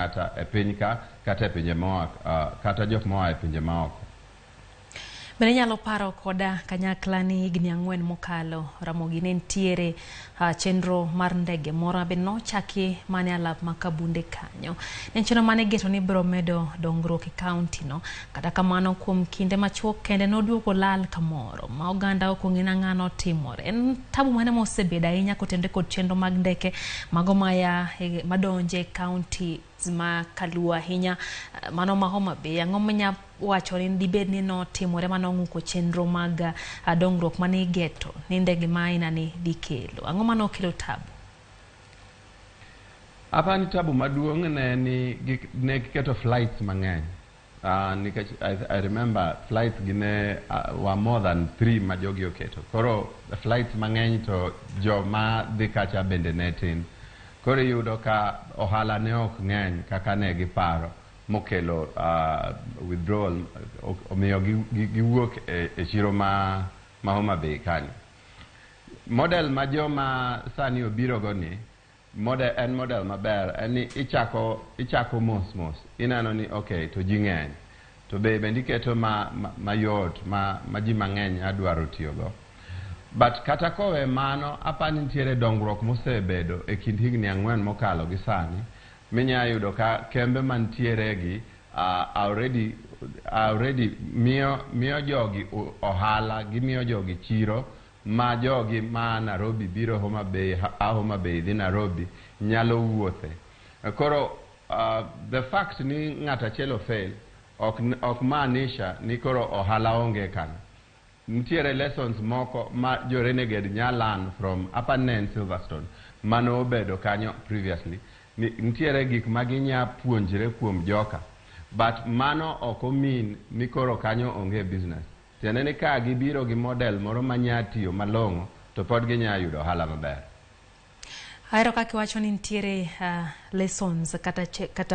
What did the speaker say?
ang'ata e piny ka kata e pinje moa kata jok moa e pinje maoko. Bende inyalo paro koda kanyakla ni higni 4 mokalo Ramogi ne nitiere chenro mar ndege moro bende nochaki mane alap ma Kabunde kanyo. Ne en chenro mane igeto ni biro medo dongruok e kaunti no. Kata kamano kuom kinde machuok kende noduogo lal kamoro ma oganda ok ong'e nang'a notimore. En tabu mane mosebedo ahinya kotenore kod chenro mag ndeke mago maya madonje kaunti ma Kaluo ahinya mano ma Homa Bay. Ang'o minya wacho ni dibed ni notimore mane ong'uko chenro mag dongruok mane igeto ni ndege ma aina ni dhi kelo? Ang'o mane okelo tabu? Apani tabu maduong' ne ni ne giketo flights mang'eny. Nikech I remember flights gi ne were more than 3 ma jogi oketo. Koro flights mang'eny to joma dhi kacha bende ne tin. Koro iyudo ka ohala ne ok ng'eny kaka ne giparo mokelo withdrawal, omiyo giwuok e chiro ma Homa Bay kanyo. Model ma joma sani obiro go ni model en model maber, en ni ichako mos mos, ineno ni okay to ji ng'eny to be bende iketo mayot ma ji mang'eny adwaro tiyogo. But kata kowe mano, apani nitiere dongruok mosebedo e kind higni 4 mokalo gi sani, minya yudo ka kembe mantiere gi already miyo jogi ohala, gimiyo jogi chiro ma jogi ma Nairobi biro Homa Bay, a Homa Bay dhi Nairobi nyalo wuothe. Koro the fact ni ng'at achiel ofail ok maanisha ni koro ohala onge kanyo. Nitiere lessons moko ma jo Renegade nya learn from apa ne en Silverstone mano obedo kanyo previously. Nitiere gik ma ginya puonjre kuom joka, but mano ok omean ni koro kanyo onge business. Tiende ni ka gibiro gi model moro manya tiyo malong'o to pod ginya yudo ohala maber. Ahero kaka iwacho ni nitiere lessons kata